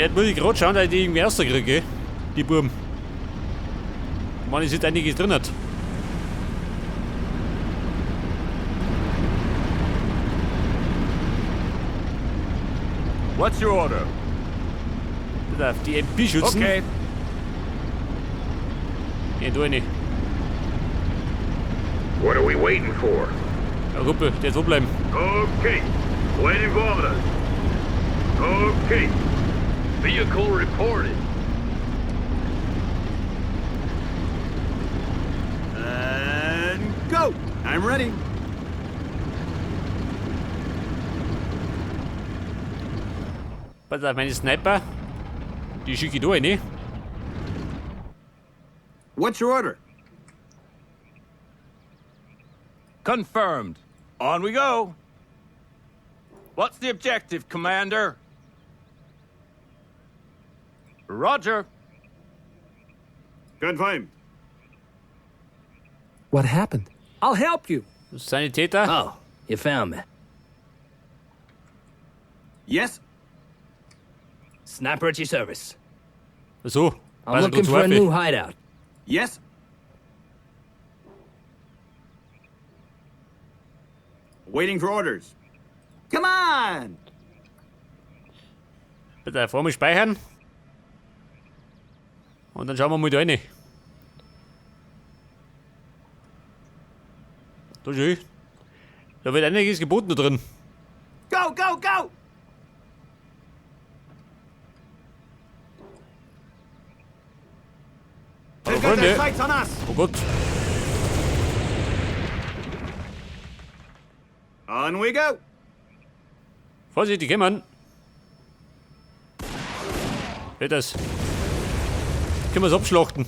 Jetzt muss ich gerade schauen, dass ich die irgendwie rauskriege, die Buben. Ich meine, es ist einiges drin. Hat. What's your order? Pass auf, die MP-Schützen. Okay. Gehen da rein. What are we waiting for? Ja, Kumpel, der so bleiben. Okay. Waiting for orders. Okay. Vehicle reported. And go! I'm ready. Pass auf, meine Sniper. Die schicke ich da rein. What's your order? Confirmed. On we go. What's the objective, Commander? Roger. Confirmed. What happened? I'll help you. Sanitäter. Oh, you found me. Yes? Sniper at your service. So. I'm Also, looking gut for a new Waffe. hideout. Yes? Waiting for orders. Come on! Bitte vor mir speichern. Und dann schauen wir mal da rein. Da schön. Da wird einiges geboten da drin. Go, go, go! Hallo They've got their Freunde. sights on us! Oh Gott. On we go! Vorsicht, die kommen. Geht das? Können wir's abschlachten.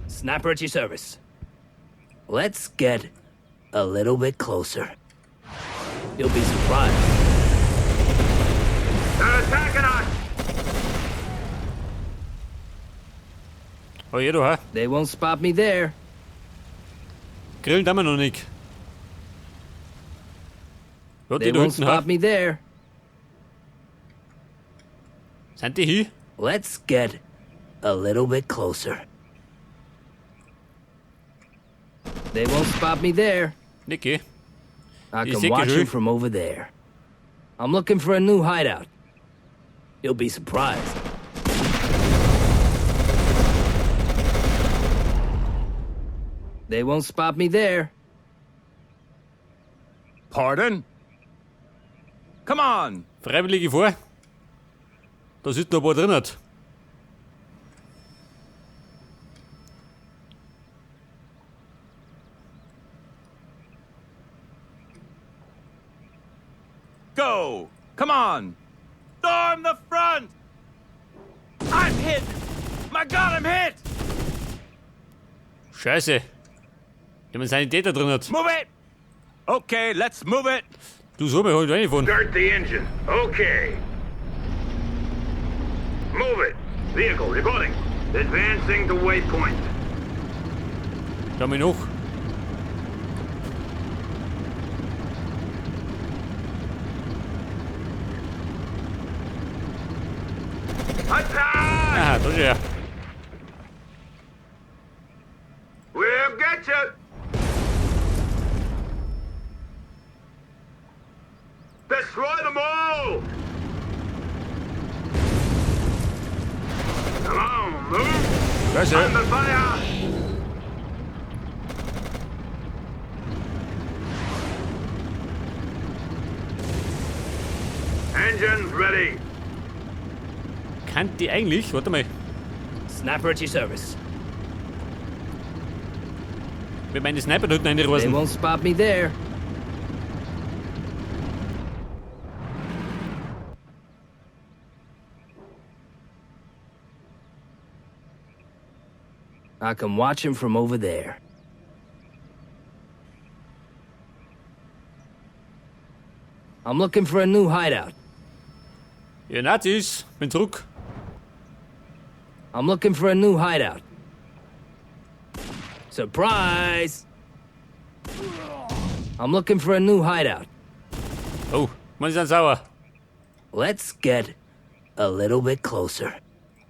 Sniper at your service. Let's get a little bit closer. You'll be surprised. They're attacking us! Oh, hier, du, ha? They won't spot me there. Grillen haben wir noch nicht. Ja, die They da won't hinten, ha? spot me there. Sind die hier? Let's get a little bit closer. They won't spot me there. Niki. I Ich can seh watch schon. 'em from over there. I'm looking for a new hideout. You'll be surprised. They won't spot me there. Pardon? Come on. Freiwillige vor. Da sitzen noch ein paar drin. Hat. Go. Come on. Storm the front. I'm hit. My God, I'm hit. Scheiße. Die haben einen Sanitäter drin. Hat. Move it. Okay, let's move it. Du, so, wir holen reinfahren. Start the engine. Okay. Move it. Vehicle reporting. Advancing to waypoint. Schau mal noch. Attack! Aha, da ist er. We'll get you! Destroy them all! Come on, move! Scheiße. Under fire! Engines ready. Kann die eigentlich? Warte mal. Sniper at your service. Mit meinen Sniper da hinten They reinreißen. won't spot me there. I can watch him from over there. I'm looking for a new hideout. Ihr Nazis, bin zurück. I'm looking for a new hideout. Surprise! I'm looking for a new hideout. Oh, manche sind sauer. Let's get a little bit closer.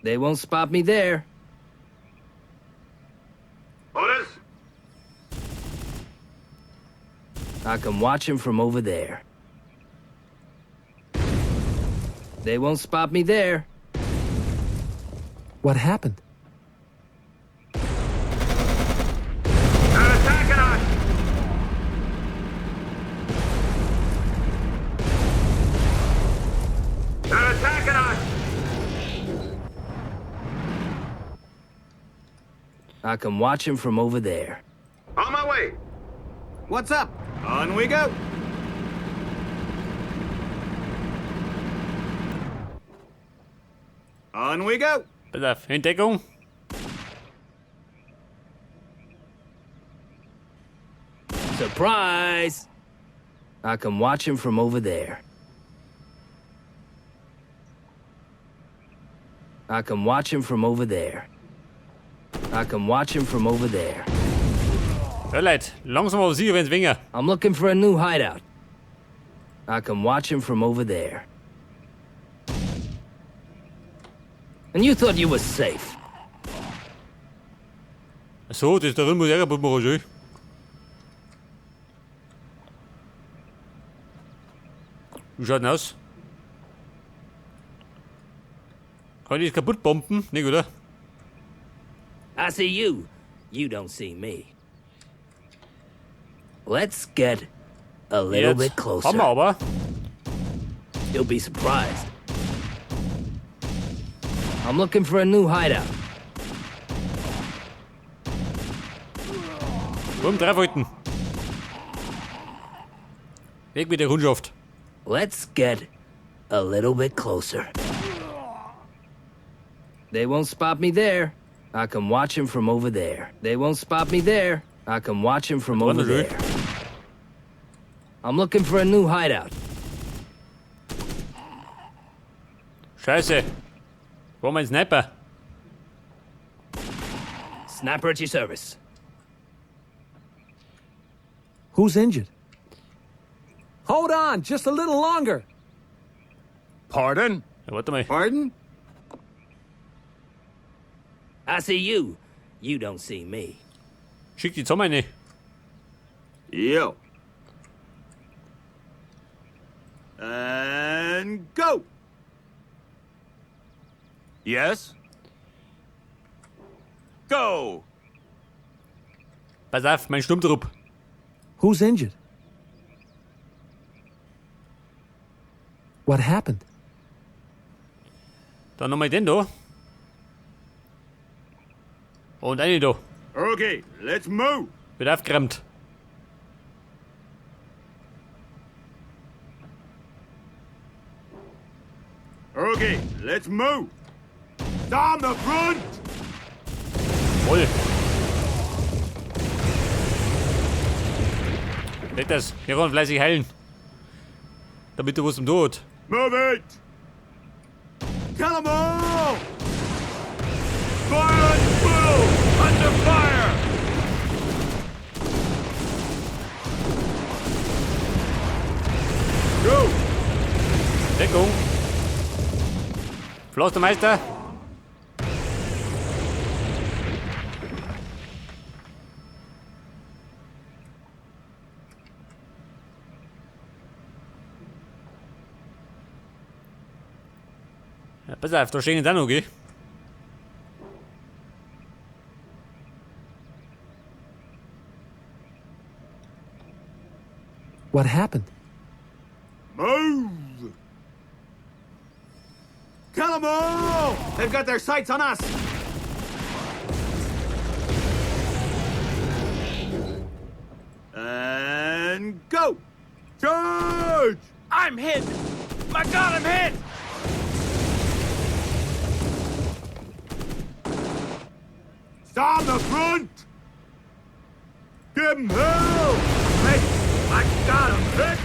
They won't spot me there. Orders? I can watch him from over there. They won't spot me there. What happened? They're attacking us! They're attacking us! I can watch him from over there. On my way! What's up? On we go. On we go. Pass auf, in Deckung. Surprise! I can watch him from over there. I can watch him from over there. I can watch him from over there. Ja, Leute, langsam aber sicher werden's weniger. I'm looking for a new hideout. I can watch him from over there. And you thought you were safe. Ach so, das da drin muss ich auch kaputt machen, schön. Wie schaut denn aus? Kann ich das kaputt bomben? Nicht, oder? I see you. You don't see me. Let's get a little Jetzt bit closer. haben wir aber. You'll be surprised. I'm looking for a new hideout. Komm, draufhalten. Weg mit der Kundschaft. Let's get a little bit closer. They won't spot me there. I can watch him from over there. They won't spot me there. I can watch him from over Wonderful. there. I'm looking for a new hideout. Scheiße. Wo mein Sniper? Sniper at your service. Who's injured? Hold on, just a little longer. Pardon? Ja, warte mal. Pardon? I see you. You don't see me. Schick die zusammen rein. Yo. And go. Yes? Go! Pass auf, mein Sturmtrupp. Who's injured? What happened? Dann nochmal den da. Und eine da. Okay, let's move. Wird aufgeräumt. Okay, let's move. Down the front. Voll. Leg das. Hier kann fleißig heilen. Damit du was zum Tod. Move it. Kill 'em all. Fire at will! Under fire! Go. Deckung. Pflastermeister. Ja, pass auf, da stehen jetzt auch noch, gell? What happened? Move. Kill 'em all. They've got their sights on us. And go. Charge. I'm hit! My God, I'm hit! Down the front. Give 'em hell. Hey, I got 'em hit.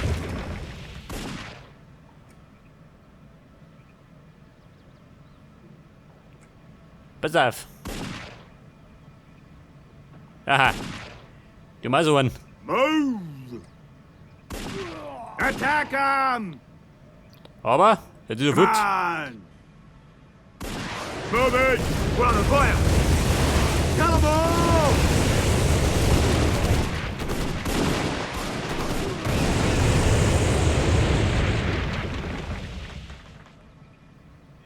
Pass auf. Aha. Die haben auch so einen. Move! Attack 'em! Aber, jetzt ist er fort. On! Move it! We're on the fire! Kill 'em all!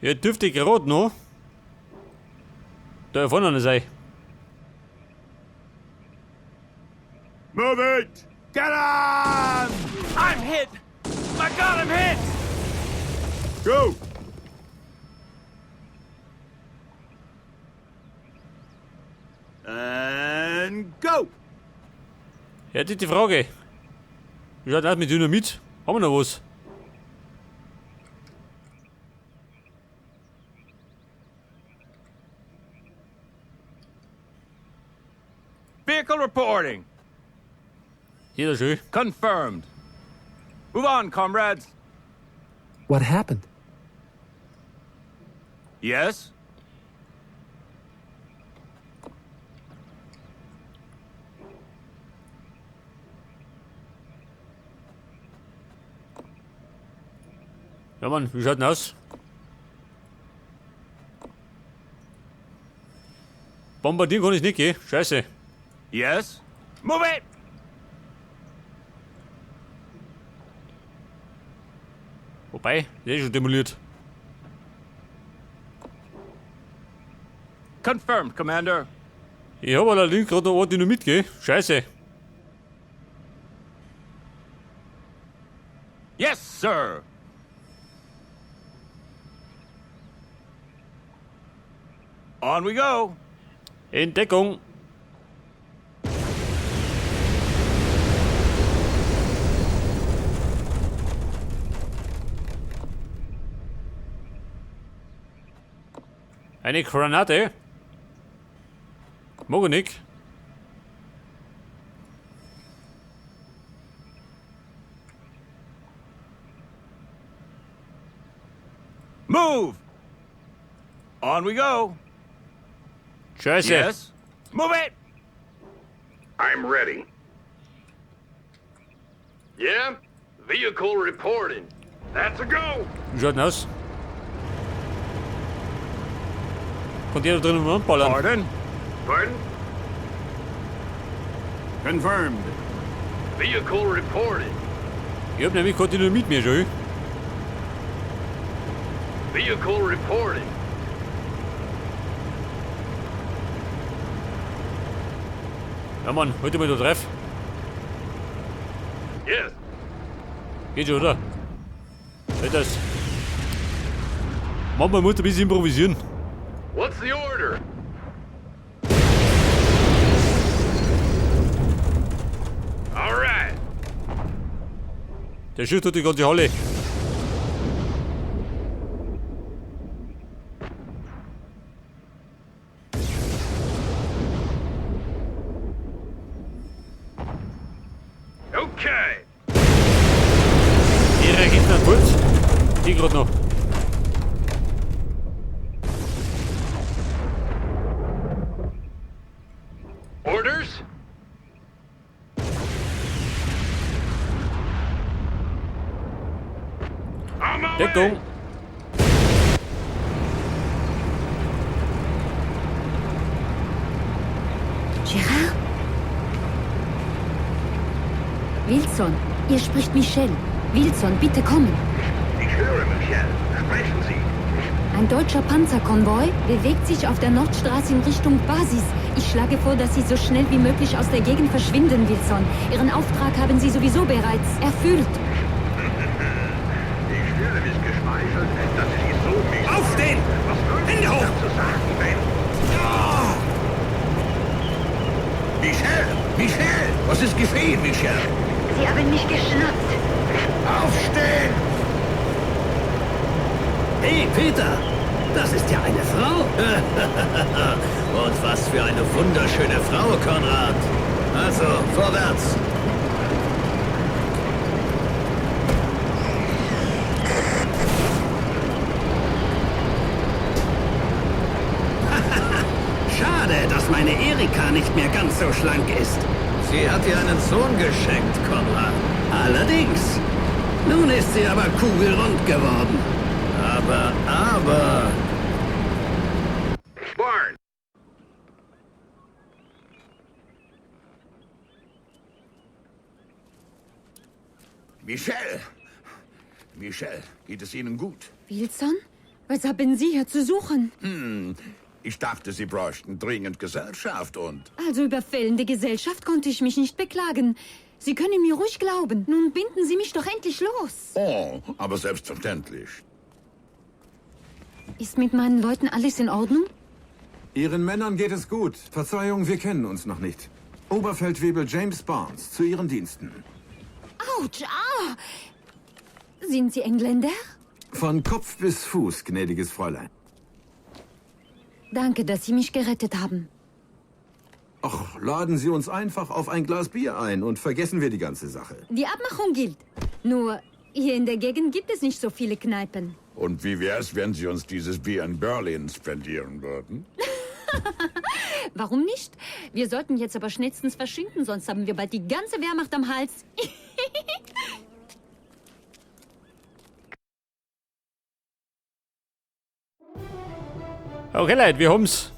Ja, dürfte ich gerade noch da vorne noch sein. Move it! Get on! I'm hit! My God, I'm hit! Go! And go! Ja, die Frage. Wie schaut das mit Dynamit? Haben wir noch was? Vehicle reporting. Jeder schön. Confirmed. Move on, comrades. What happened? Yes? Ja, Mann, wie schaut denn aus? Bombardieren kann ich nicht, gell? Scheiße. Yes? Move it! Wobei, der ist schon demoliert. Confirmed, Commander. Ich hab allerdings gerade noch ein Dynamit, gell? Scheiße. Yes, sir. On we go. In Deckung. Eine Granate. Mag ich nicht. Move! On we go. Scheiße. Yes? Move it! I'm ready. Yeah? Vehicle reporting. That's a go! Wie schaut denn aus? Kommt jeder drinnen umballern? Pardon? Pardon? Confirmed. Vehicle reporting. Ich hab nämlich kein Dynamit mehr schon. Vehicle reporting. Ja Mann, heute mal da treff. Yes. Geht schon, oder? Geht das? Manchmal muss ein bisschen improvisieren. What's the order? All right. Der schießt durch die ganze Halle. Okay. Die Raketen sind kurz. Die gerade noch. Orders? On my way. Deckung. Gérard? Wilson, hier spricht Michel. Wilson, bitte kommen. Ich höre, Michel. Sprechen Sie. Ein deutscher Panzerkonvoi bewegt sich auf der Nordstraße in Richtung Basis. Ich schlage vor, dass Sie so schnell wie möglich aus der Gegend verschwinden, Wilson. Ihren Auftrag haben Sie sowieso bereits erfüllt. Ich fühle mich geschmeichelt, dass Sie sich so mies... Aufstehen! Was würden Hände Sie hoch! dazu sagen, wenn... Michel! Michel! Was ist geschehen, Michel? Sie haben mich geschnappt. Aufstehen! Hey, Peter! Das ist ja eine Frau! Und was für eine wunderschöne Frau, Konrad! Also, vorwärts! Schade, dass meine Erika nicht mehr ganz so schlank ist. Sie hat dir einen Sohn geschenkt, Konrad. Allerdings. Nun ist sie aber kugelrund geworden. Aber... Barn. Michelle! Michelle, geht es Ihnen gut? Wilson? Was haben Sie hier zu suchen? Ich dachte, Sie bräuchten dringend Gesellschaft und... Also über fehlende Gesellschaft konnte ich mich nicht beklagen. Sie können mir ruhig glauben. Nun binden Sie mich doch endlich los. Oh, aber selbstverständlich. Ist mit meinen Leuten alles in Ordnung? Ihren Männern geht es gut. Verzeihung, wir kennen uns noch nicht. Oberfeldwebel James Barnes, zu Ihren Diensten. Autsch, ah! Sind Sie Engländer? Von Kopf bis Fuß, gnädiges Fräulein. Danke, dass Sie mich gerettet haben. Och, laden Sie uns einfach auf ein Glas Bier ein und vergessen wir die ganze Sache. Die Abmachung gilt. Nur, hier in der Gegend gibt es nicht so viele Kneipen. Und wie wär's, wenn Sie uns dieses Bier in Berlin spendieren würden? Warum nicht? Wir sollten jetzt aber schnellstens verschwinden, sonst haben wir bald die ganze Wehrmacht am Hals. Okay, Leute, wir haben's.